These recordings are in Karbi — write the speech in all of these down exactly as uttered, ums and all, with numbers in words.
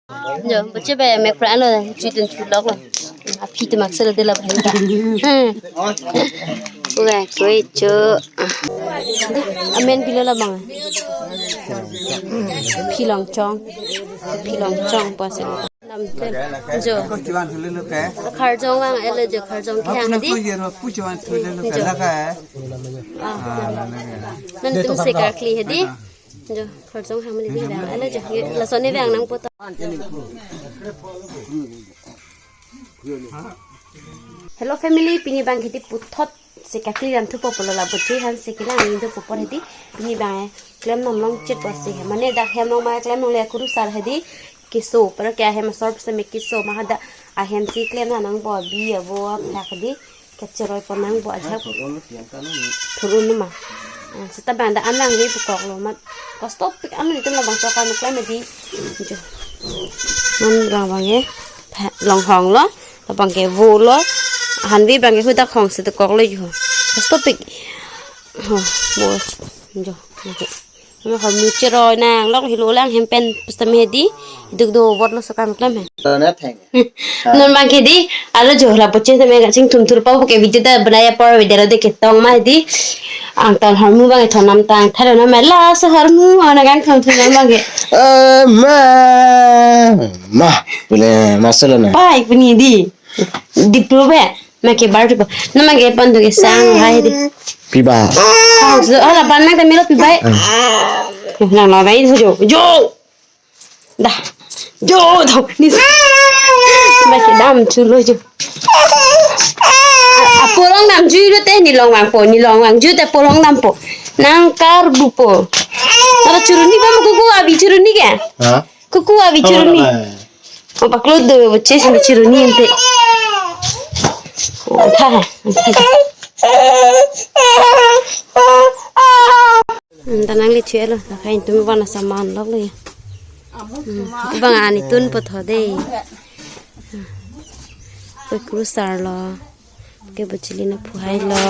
Jo, boche pen mek pran lo, jutun chulok lo. Aphi te mak sel de la bhai ta. Hmm. Uga koi cho. Amen pilo labang. Phi Longchong. Phi Longchong pusi. Nam tel. Jo. Kharjong vang-et lo jo, kharjong kehang hedi. Jo. Ah. Nangtum se karkli hedi. Jo, kharjong hang mali di vang. Ala jo, lason ne vang nangpo to. Hello family, pini abang hedi puthot se karkli dam thupo pulo, la boche han se kelang ni dopo apor hedi. Pini abang klem nam longchit pusi. Mane dak hem long ma klem longle, kurusar hedi. Keso, pero ke ahem asor pusi me keso ma, hadak ahem si klem nangpo, abi avo aphak hedi. Kacharoi pon nangpo ajak. Thur-un lo piang ka nang. Thur-un lo ma. Ah, seta bang dak an vangve pu koklo mat. Kostopik an nelitum labangso akam klem hedi. Jo. Non abang abang ke. Longhong lo. Labang ke vo lo. Hanve abang ke hadak hong si dokok lo jo. Kostopik. Ho, mo. Jo. Jo. Ama hormu cheroi nang lok helo lang hem pen pusitame hedi, duk do bot lo so akam klem he. Tone theng. Non abang ke di, alo jo la boche tame kachingthum thur pa ke video ta banai apor video lo de ketong ma hedi. Angtan hormu abang thon nam tang thalo na ma, laso hormu ana kangthum thum nam abang ke. Eh, ma. Ma, pule masala na. Pai puni di. Diplo be. Make bar tipo. Na make pon tu ke sang hai di. Piba. Sang su, ala ban nang ta melo piba. Ah. Nang lo bai jo. Jo. Dah. Jo, dah. Ni. Make dam chulo jo. A, a, polong dam ju lo te, ni long vangpo, ni long vang ju te polong dampo. Nang karbupo. Ala churuni ba mo kuku abi churuni ke? Ha? Kuku abi churuni. Oh, paklo do, boche si churuni ente. Antha, antha. Anta nangli chu-et lo, ta khai tum bana saman lok le. Hmm, bang ani tun po tho de. Pe kurusar lo. Ke bochili na phuhai lo.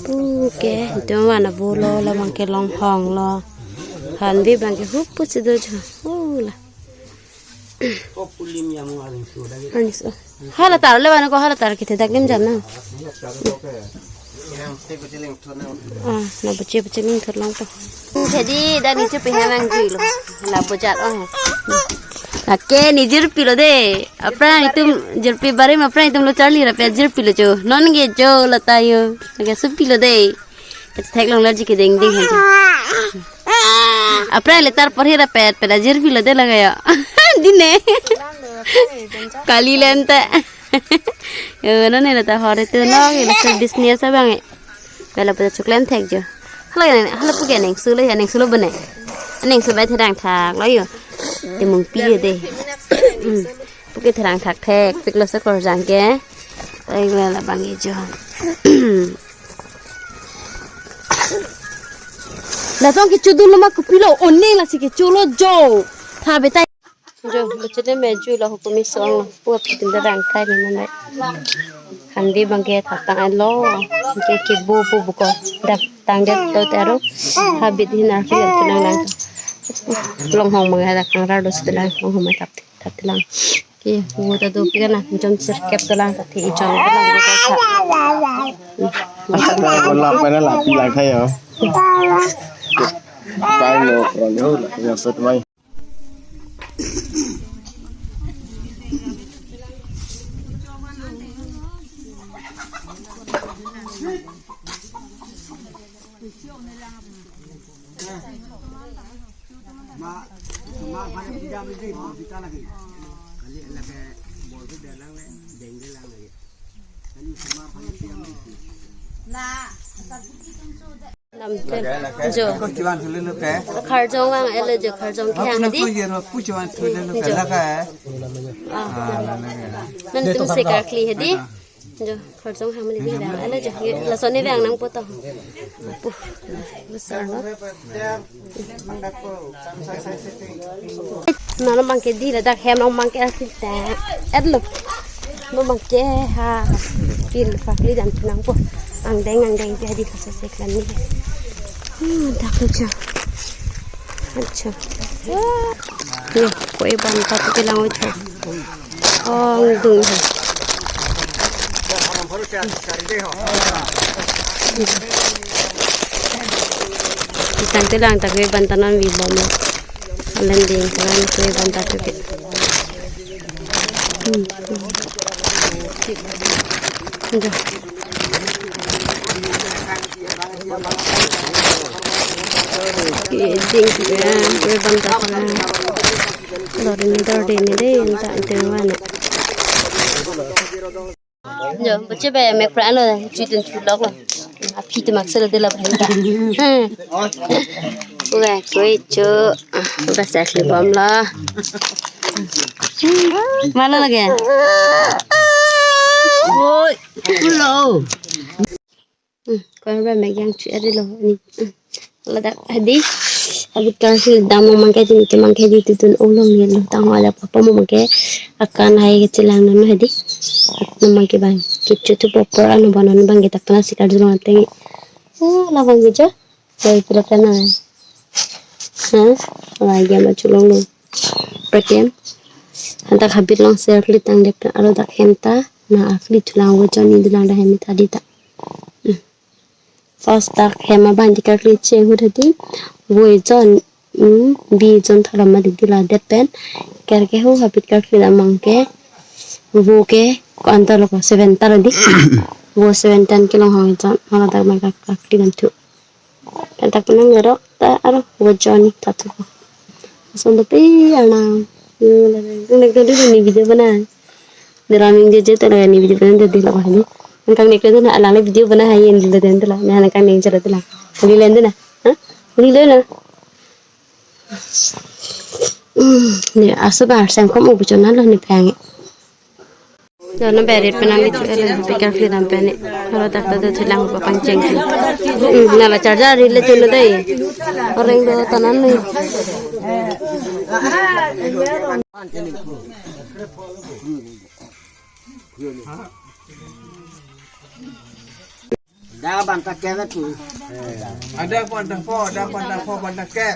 Pu ke, tum vana vo lo, labang ke longhong lo. Hanve abang ke hupu si do jo. Ula. Arnis, oh. Hala tar le vana ko hala tar kete dak lim jam na. Ah, na boche boche ling thot long to. Jadi dak ni chepi hemang jui lo. La bojat oh. Lake ni jirpi lo de. Aphrang itum jirpi barim aphrang itum lo charli ra pe jirpi lo jo. Non ke jo la ta yo. Lake supi lo de. Thek long la ji ke ding ding han jo. Aphrang le tar por hi ra pet pet jirpi lo de la ga yo. Dine. Kali lente. Yo, non ne la ta hore tu no ke la business abang e. Pela pada chuklem thek jo. Hala ne, hala pu ke neng sulo ya, neng sulo bene. Neng sulo bai therang thak lo yo. Te mung pi yo de. Hmm. Pu ke therang thak thek, pik lo sa kor jang ke. Ai la la bang e jo. La tong ke chudu lo ma kupilo, oning la si ke chulo jo. Tha betai. Jo, bachete me ju lo hukumi song lo. Pu aphi tum da bang khai ni nang. Handi bang ke thak tang alo. Ke ke bu bu bu ko. Dak tang det to taro. Habit hin arki tu lang lang. Longhong bang dak kang rar dos tu lang. Longhong mai tap tap tu lang. Ke bu ta do pi kana. Jom sir kep tu lang ta thi jom tu lang. Lap mana lapi lang khai ya. Kai lo ron yo la ya sot mai. Nam tel. Jo. Kharjong vang-et lo jo, kharjong kehang hedi. Jo. Ah. Nangtum se karkli hedi. Jo, kharjong hang mali di vang-et lo jo. Lason ne vang nangpo to. Pu. Besar lo. Nalo bang ke di ladak hem lo bang ke asik ta. Et lo. Lo bang ke ha. Pil fakli dan tunang po. Angdeng angdeng ke di kasa seklan ni. Hmm, dak lo cha. Acha. Ni. Koi banta tu kelang oi tho. Ong dung ha. Tang kelang ta koi banta non vi bom lo. Alen ding kelang koi banta tu ke. Hmm. Ja. Ke ding ke ya, koi banta kelang. Dor ni dor de ni de, anta ante wana. Jo, bache be mek pra ano, chitun chulok lo. Aphi te mak selo de la bhai ta. Ua, koi cho. Ba sa khli bom la. Mana lagi? Oi, hello. Hmm, koi ba mek yang chu ari lo ni. Hmm, ladak hadi. Abit ka si dam mang ke jin ke mang ke di tutun olong ni lo tang wala papa mang ke akan hai ke chelang non hadi. Mang ke bang. Chu chu tu popor anu banon bang ke tak na sikar dulu teng. Oh, labang ke jo. Koi pura kana. Ha? Wah, ya ma chulong lo. Petem. Hantak habit long ser kli tang dek aro dak hem ta. Na akli chulang vo chon ni dulang da hem ta di ta. Hmm. First dak hem abang di karkli cheng hut hadi. Vo jon, hmm, bi jon thalam ma di di la det pen. Ker ke ho habit karkli lamang ke. Vo ke ko-an ta lo ko seven ta lo di. Vo seven tan kelong hong jon. Hala dak ma karkli lam thu. Kan tak penang ngerok ta aro vo jon ni ta thu ko. Lason dope arnam. Nek dodi ni video bana. Ni raming je je ta ni video bana dodi la bahani. Nangkang nek dodi na alang le video bana hai en dodi den la. Na nangkang nek jara dodi la. Ni len dodi na. Ha? Ni len na. Hmm, ni aso bar sem kom ubu chona lo ni pang. Dono berit penang itu ele pikir film pene. Kalau tak tahu tu lang apa pancing. Hmm, nala charger rile chona dai. Orang do tanan ni. Da banta ke tu. Ada banta po, ada banta po, banta ke.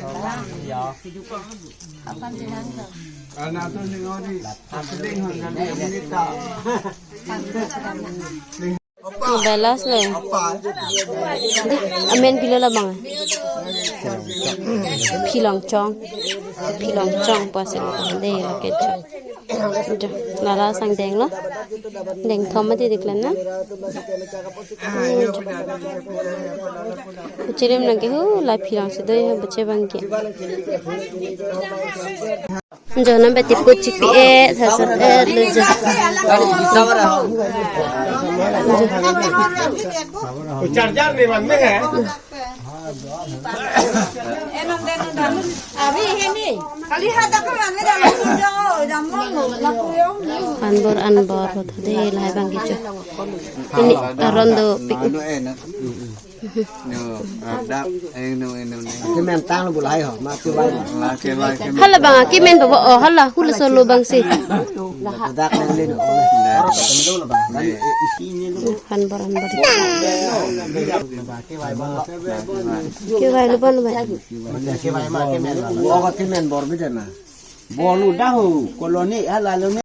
Ana tu ni ori, asli hon kali ini ta. Belas le. Amen pilo labang. Philong chong. Philong chong puas de la ke chong. Jo, lala sang deng lo. Deng thom mati diklan na. Chirim nang ke hu la philong si doi ha bache bang ke. Jo, nam beti kut chipi e, sa sa e, le jo. Charger ni man me hai. Anbor anbor hothode lahai bang kecho. Ini aron dopik. No, ada, eh, no, eh, no, no. Kemen tang lo bulai ho, ma ke bai. Ma ke bai, ke men. Hala bang, kemen babo, oh, hala, hul solo bang si. Dak nang le no. Anbor anbor. Ke bai lo ban bai. Ke bai ma kemen. Bo kemen bor bida na. Bolu dahu, koloni hala lo.